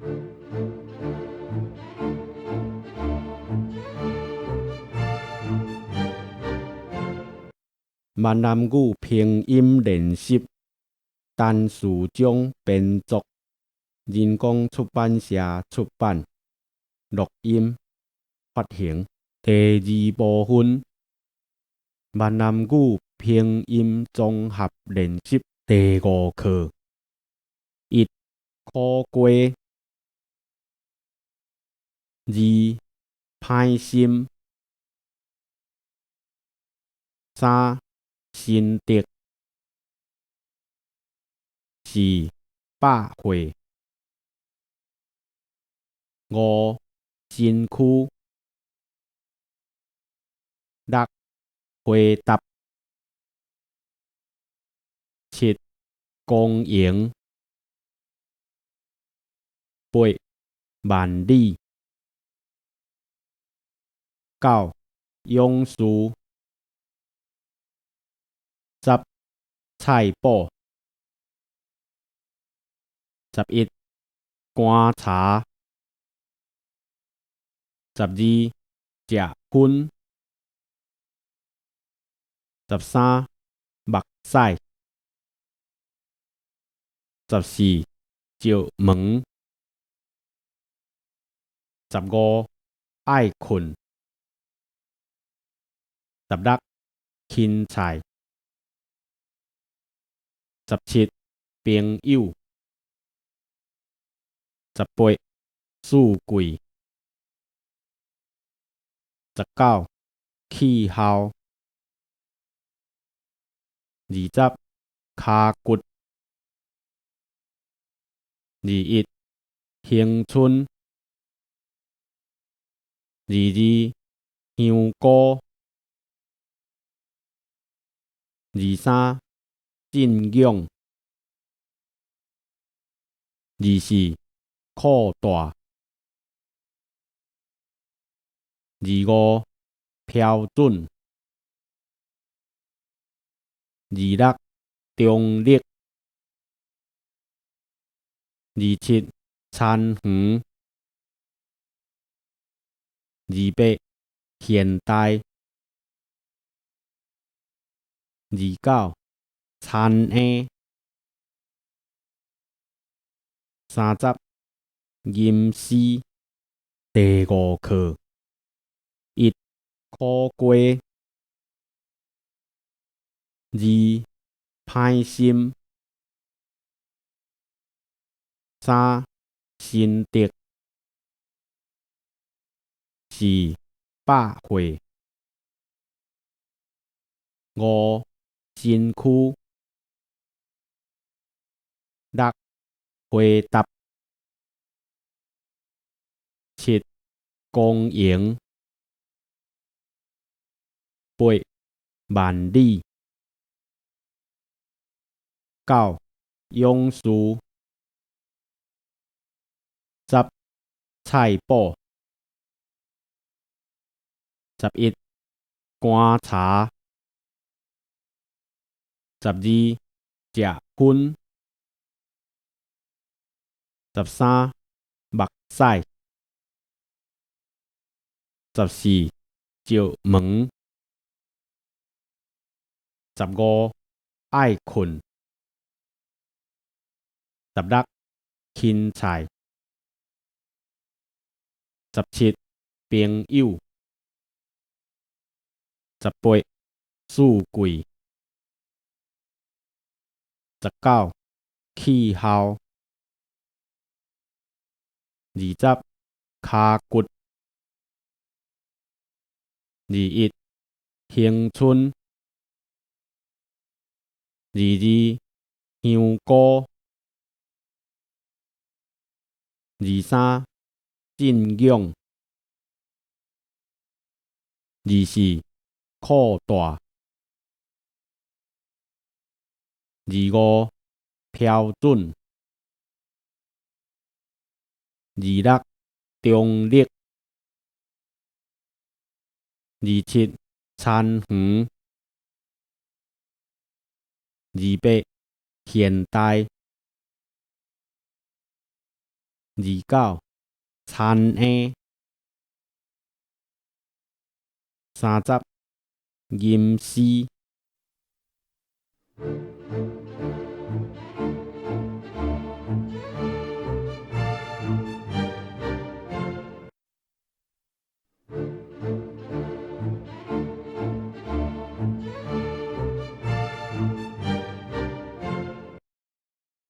閩南語拼音練習，陳士章編作，人工出版社出版，錄音發行。第二部分，閩南語拼音綜合練習第五課。一、苦瓜；二、歹心；三、新竹；四、百貨；五、身軀；六、回答；七、公營；八、萬里；九、勇士；十、菜脯；11、棺柴；12、食薰；13、目屎；14、石門；15、愛睏；16、芹菜；17、朋友；18、四季；19、氣候；20、跤骨；21、恆春；22、香菇；23、信仰；24、褲帶；25、標準；26、中壢；27、田園；28、現代；29、田嬰；30、吟詩。第五課。一、苦瓜；二、歹心；三、新竹；四、百貨；五、身軀；六、回答；七、公營；八、萬里；九、勇士；10、菜脯；11、棺柴；12、食薰；13、目屎；14、石門；15、愛睏；16、芹菜；17、朋友；18、四季；19、氣候；20、跤骨；21、恆春；22、香菇；23、信仰；24、褲帶；25、標準；26、中壢；27、田園；28、現代。29，田嬰。30，吟詩。